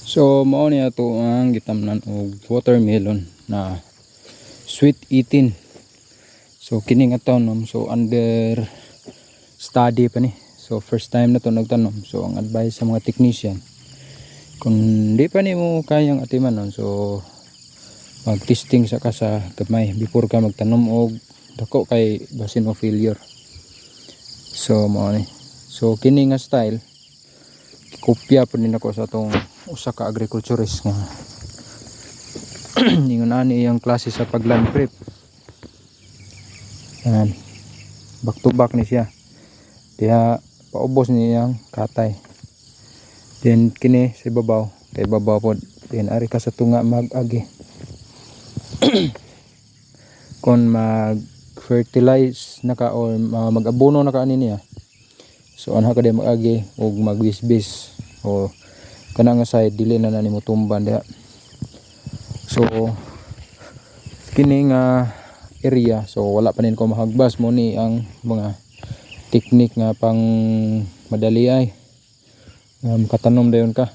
So mao ni ato ang gitamnan og watermelon na sweet 18. So kini nga tanom, so under study pa ni. So first time na to nagtanom. So ang advice sa mga technician, kung di pa nimo kayang atimanon, so mag-testing sa ka sa gamay before ka magtanom og dako kay basin mo failure. So mao ni. So kini nga style, kopya po din ako sa atong usa ka agriculturist nga ingon ani iyang klase sa pagland prep. Yan. Back to back ni siya. Diha paubos ni iyang katay. Then kini sa ibabaw, kay ibabaw pod. Then ari ka sa tunga mag-agi. Kung mag fertilize na ka or mag-abono na ka ani niya. So anha ka di mag-agi og magbisbis o kana nga side dili na na nimo tumban diha. So kini nga area, so wala pa nin ko mahagbas mo ni ang mga technique nga pang madali ay nga makatanom dayon ka.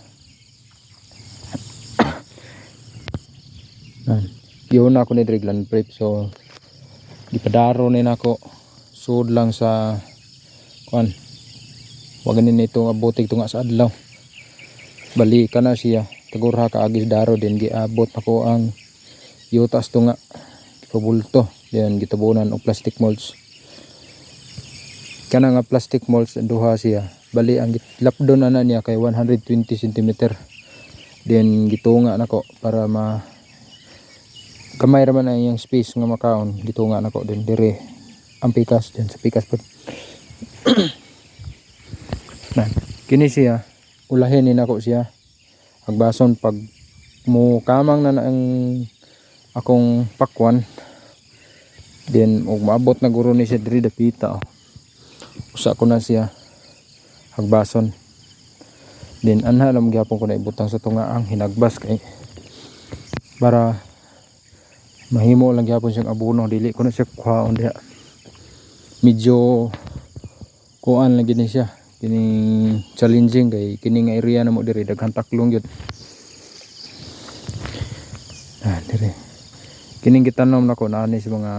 Yan. Yun ako ni diri land prep, so gipadaro ni nako sud lang sa kuan. Wa ganin nito nga butig tunga sa adlaw. Bali kana siya tagurha ka agis daro din giabot ako ang yutas tunga pabulto, then gitabunan og plastic mulch. Kana nga plastic mulch duha siya. Bali ang lapdon ana niya kay 120 cm. Then gitunga nako para ma gamay ra man ang iyang space nga makaon. Gitunga nako din dire ang pikas din sa pikas pod. Na, kini siya ulahin ni nako siya. Agbason pag mo kamang na na ang akong pakwan, then og maabot na guro ni siya diri dapita, oh. Usa ko na siya hagbason. Then anha lang gihapon ko na ibutang sa tunga ang hinagbas kay para mahimo lang gihapon siyang abono, dili ko na siya kuhaon diha. Medyo kuan lang gini siya, kining challenging kay kini nga area na mo diri daghan taklong gyud. Ah, dire. Kining gitanom nako naani sa mga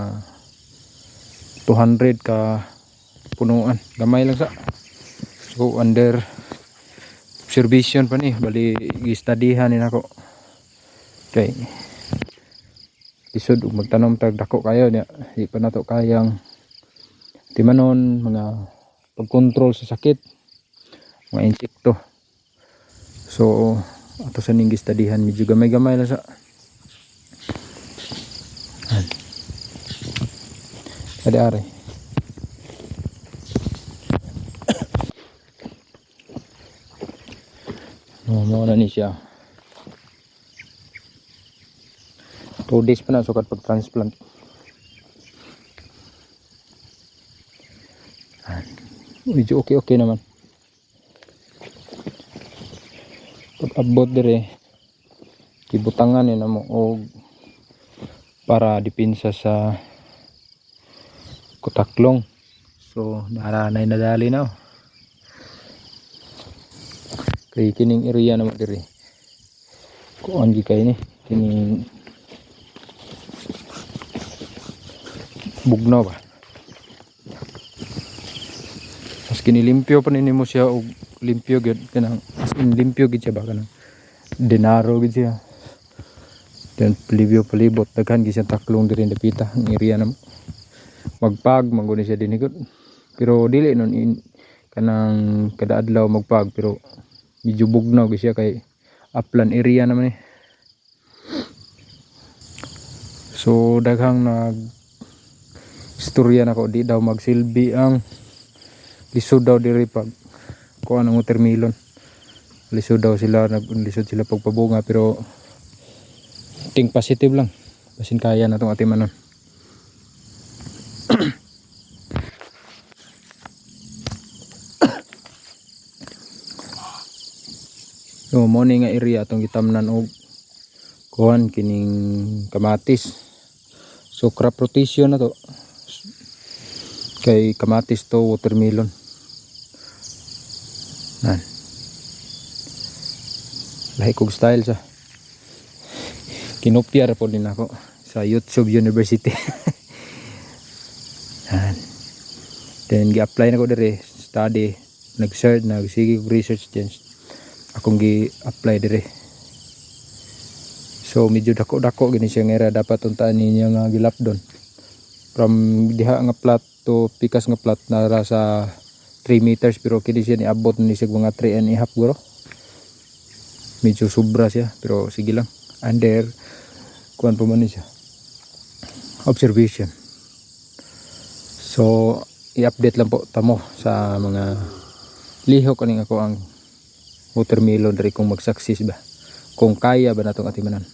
200 ka punuan. Gamay lang sa. So under observation pa ni, bali gi-studyhan ni nako. Kay lisod og magtanom tag dako kayo niya, di pa nato kayang timanon mga pagkontrol sa sakit, mga insekto. So ato sa ning gistudyhan medyo gamay-gamay lang sa. Yan. Adi ari. No, mo na ni siya. 2 days pa na sukat pag transplant. Medyo okay okay naman. Pag abot dire gibutangan ni namo og para depensa sa kutaklong. So naranay nadali na, oh. Kay kining area naman dire. Kuan gi kay ni kining bugnaw ba. Mas kinilimpyo pa nimo siya og limpyo gyud kanang as in limpyo gyud siya ba kanang dinaro gyud siya. Then palibyo palibot daghan gyud siyang taklong diri dapita ang area namo. Magpag man gud ni siya dinhi gud. Pero dili nun in, kanang kada adlaw magpag pero medyo bugnaw gyud siya kay upland area naman eh. So daghang nag istorya nako di daw magsilbi ang lisod daw diri pag kuan ang watermelon. Lisod daw sila, naglisod sila pagpabunga pero think positive lang. Basin kaya na tong atimanon. So mo ni nga area atong gitamnan og kuan kining kamatis. So crop rotation na to. Kay kamatis to watermelon. Nan. Lahi kog style sa kinopya ra pod din ako sa YouTube University. Yan. Then gi-apply na ko dire, study, nag-search, nagsige kog research, then akong gi-apply dire. So medyo dako-dako gini siya nga area, dapat untaan ninyo nga gilapdon. From diha nga plot to pikas nga plot nara sa 3 meters, pero kini siya niabot ni siya mga 3 and a half guro. Medyo sobra siya, pero sige lang. Under kuan pa man ni siya. Observation. So i-update lang po tamo sa mga lihok kaning ako ang watermelon diri kung mag-success ba. Kung kaya ba natong atimanan.